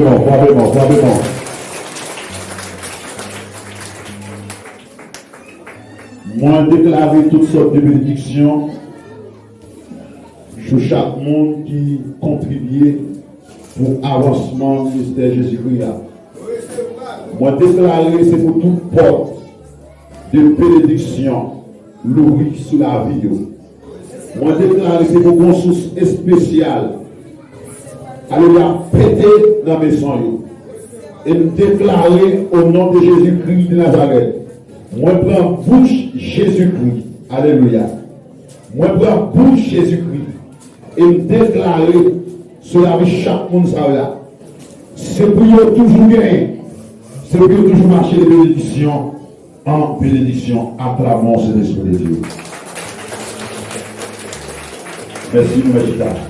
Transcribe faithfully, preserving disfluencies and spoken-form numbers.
Frape fò, frape fò. Mwen deklare tout sòt de benediksyon sou chak moun ki kontribye pou avansman ministè Jezikri a. Mwen deklare se pou tout pòt de benediksyon louvri sou lavi yo. Mwen deklare se pou gon sous espesyal, alelouya, pete nan mezon yo. E m deklare, o non de Jezikri de Nazarèt, mwen pran bouch Jezikri, alelouya, mwen pran bouch Jezikri, e m deklare sou lavi chak moun sa yo la, se pou yo toujou genyen, se pou yo toujou mache de benediksyon an benediksyon atravè Sentespri de Dye. Mèsi, nou mèt chita.